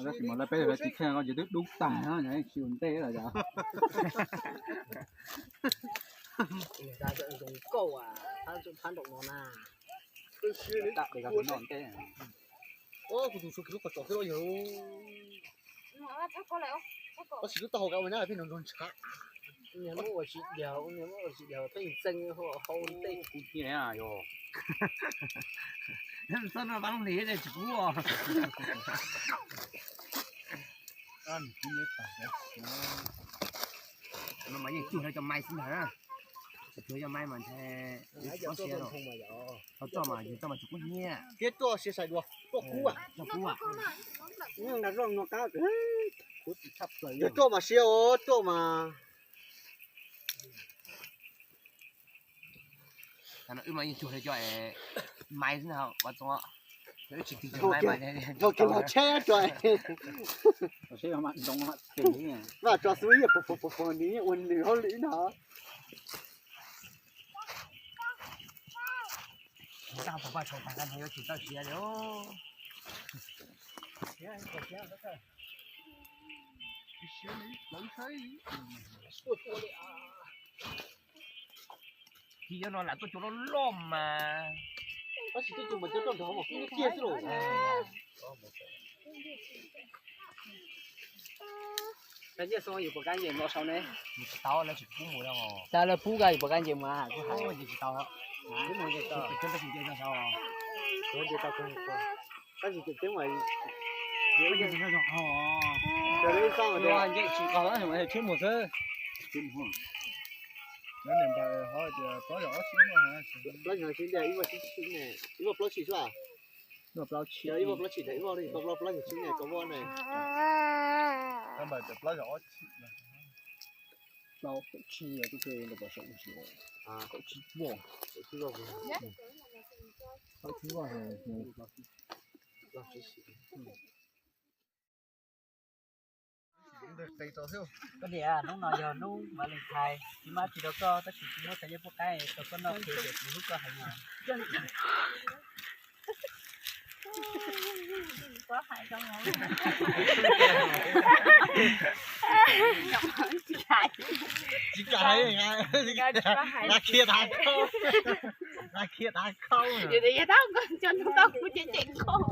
Tab sis mas lawv peb tus tsis kheej, yus twb dub tag no, tsis ua ntej lawm yog. Kuv tus su kiv lub qhov tsom xwb los yog. Tab sis lub taub hau kav ua na peb nrog nrog ntshav. Niag muab ua tsis diag, niag muab ua tsis diag peb ntxeev hau ntej kuv tiag yog. Txhob noj pab hlis tsis pub. No mas yeej cuag cov mais xwb ntag na. Cuag cov mais mas nthe, tsis paub siab los. Tau roj mas yus tau mas tsis kub hnyiab. Thiab roj siab sai dua, roj kub, roj kub. Yog roj mas siab os, roj mas. Wb mas yeej cuag cov mais xwb ntag, ua txoos. Tsis tig cov mais mas tsis tau tsheb tso. Vaj tso xub ib pog pog pog nws ua nws hauj lwm no. Tag pog paj tshau tag yuav tsis txawj siav li. Tsis siav li, lawv saib. Tsis yog no lam tuaj cov loj loj mas. Tab sis twb tus mas cov roj nrog mas kub tiag xwb los. Nyiaj Xoo yus puas kab nce mus sau ne? Tsis tau, lawv tsis pub mus. Tau lawv pub koj yus puas kab nce mus? Kuv hais tsis tau. Tab sis ces teeb mas nce tsis nqa, tsheb mus xwb. Plaub yog ib vaj plaub tshim xwb. Ib vaj plaub tshim, ib vaj plaub tshim, ib vaj plaub yog tsheb ne, koj vaj ne. Plaub kaum tsib, kaum tsib voj. Kaum tsib voj. Koj niam, hnub no yog hnub Valentine, tsis muaj dab tsi rau koj, tab sis kuv muab xav yaj puab qaib rau koj noj, ces kuv hlub koj heev os. Tsis kam hais, nqa khiav tav khaub, nqa khiav tav khaub. Yog tab koj cov ntoo tau kuv ces cem koj.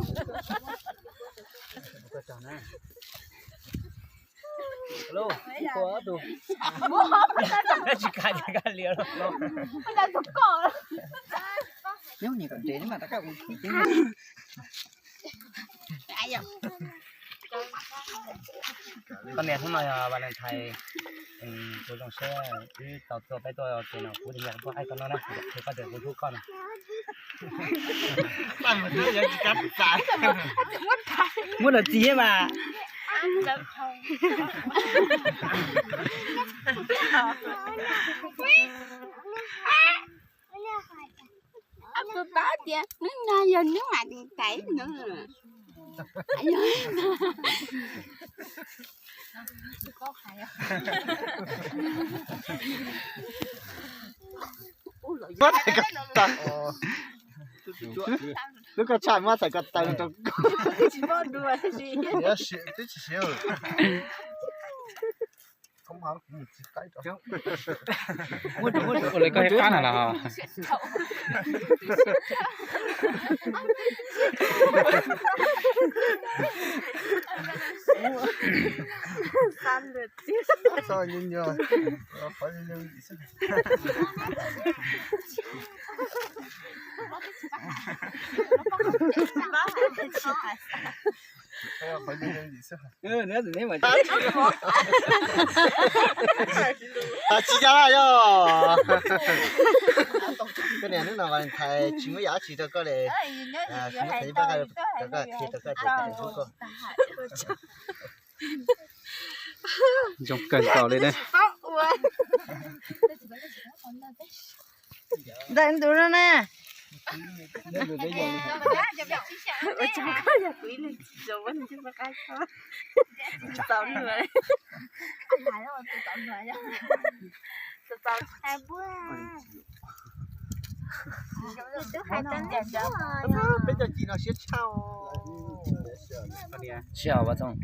Tsis kam, tsis kam li. Nyob nim kom ntev mas rov qab ua. Koj niam, hnub no yog Valentine, kuv zoo siab wb tau tuaj peb tuaj ces no kuv thiaj li puab qaib koj noj na, qhia koj tias kuv hlub koj no. Muab lawv txiv mas. Kuv paub tias hnub no yog hnub Valentine no. Muab txhais ko taw. Lub koj tshaj muab txhais ko taw rau koj. Twb tsis siav. Ua li koj ib qab na los. Tsis yog yog. Koj niam, hnub no Valentine tsis muaj yam dab tsi rau koj li. Kuv muab txhais paj rau koj, qhia rau koj tias kuv hlub koj. Zoo kawg nkaus li ne. Ntawm ntug no na. Peb cov ci no siab tshaj. Siab os Vaj Txooj.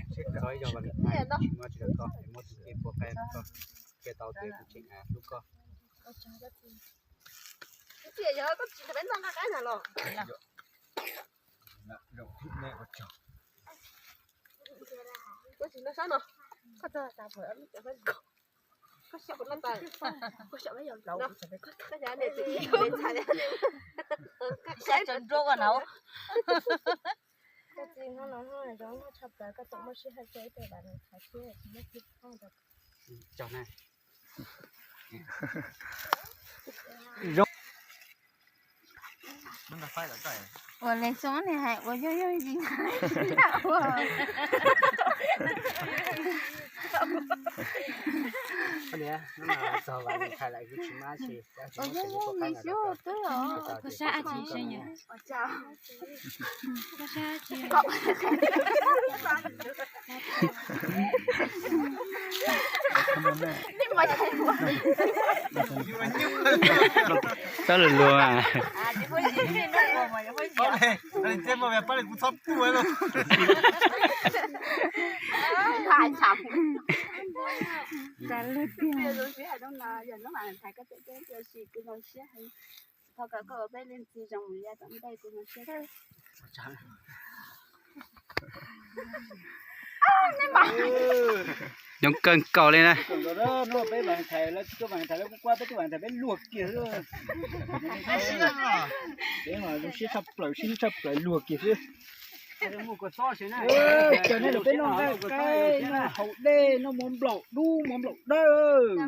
Ua le xoob ne hais ua yooj yooj yim. Ua yooj yooj yim xwb twb os. Koj sab tsis seej yom? Koj sab tsis Tab lus luag. Nyob kawg nkaus li na. Peb luag kiag xwb. Peb zoo siab tshaj plaws, sib hnub tshaj plaws luag kiag xwb. Caw nej los peb noj nqaij qaib, noj haus dej, noj mov nplaum dub mov nplaum dawb.